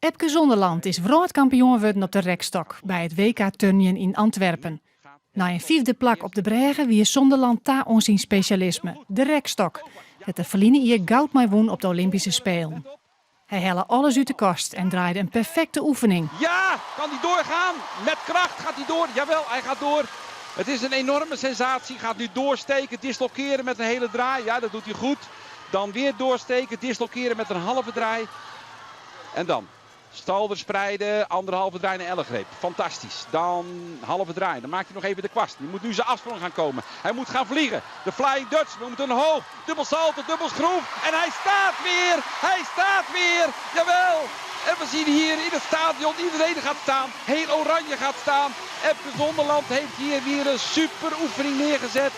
Epke Zonderland is wrâldkampioen wurden op de rekstok by it WK turnjen yn Antwerpen. Nei in fyfde plak op de brêge wie Zonderland ta oan syn spesjalisme, de rekstok, dêr't er ferline jier goud mei wûn op de Olympyske Spelen. Hy helle alles út de kast en draaide in perfekte oefening. Ja, kan hij doorgaan? Met kracht gaat hij door. Jawel, hij gaat door. Het is een enorme sensatie. Gaat nu doorsteken, dislokeren met een hele draai. Ja, dat doet hij goed. Dan weer doorsteken, dislokeren met een halve draai. En dan stalder spreiden, anderhalve draai naar ellegreep. Fantastisch. Dan halve draai. Dan maakt hij nog even de kwast. Die moet nu zijn afsprong gaan komen. Hij moet gaan vliegen. De Flying Dutch. We moeten hoog. Dubbel salto, dubbel schroef. En hij staat weer. Hij staat weer. Jawel. En we zien hier in het stadion iedereen gaat staan. Heel Oranje gaat staan. Epke Zonderland heeft hier weer een super oefening neergezet.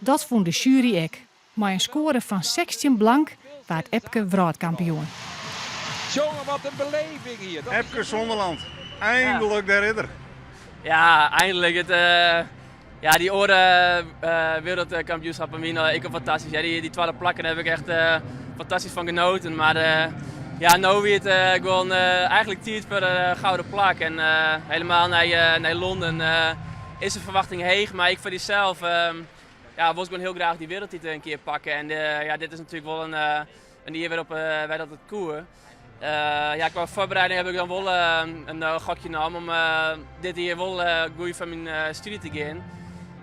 Dat fûn de sjuery ek. Mei in skoare fan 16 blank waard Epke wrâldkampioen. Jongen, wat een beleving hier. Dat Epke Zonderland, eindelijk de ridder. Ja, eindelijk. Het, ja, die oare wereldkampioenschappen wiene ek al fantastysk. Ja, dy twadde plakken dêr ha ik echt fantastysk fan genoten. Mar ja, no wie it gewoan eigenlik tiid foar de gouden plak. En helemaal nei Londen is de ferwachting heech. Mar ek foar dysels ja, wolst gewoan hiel graach dy wereldtitel in kear pakke. En ja, dit is natuerlik wol in jier wêrop't wy dat it koe. Ja, kwa foarbereiding ha ik dan wol in gokje naam om dit jier wol goed foar myn stúdzje te gean.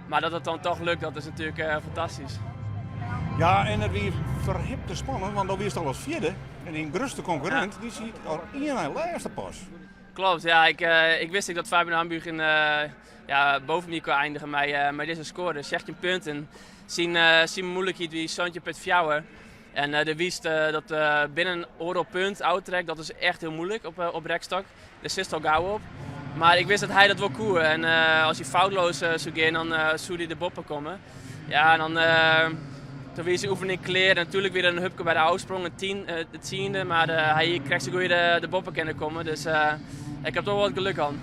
Mar dat it dan toch lukt, dat is natuerlik fantastysk. Ja, en it wie ferhipte spannend, want do wiest al as fjirde en dyn grutste konkurrint dy siet al ien nei lêste pas. Klopt, ja, ik wist ek dat Fabian Hambüchen ja, boven my koe eindige mei dizze skoare. 16 punten. Syn moeilikheid wie 17,4. En do witst dat binnen oardel punt ôftrek, dat is echt hiel muoilik op rekstok. Dêr sitst al gau op. Mar ik wist dat hy dat wol koe. En as hy foutloos soe gean, dan soe hy der boppe komme. Ja, en dan doe wie syn oefening klear. Natuerlik wie der in hupke by de ôfsprong, in tien, de tsiende. Mar hy krekt sa goed der boppe kinne komme. Dus ik ha toch wol wat geluk hân.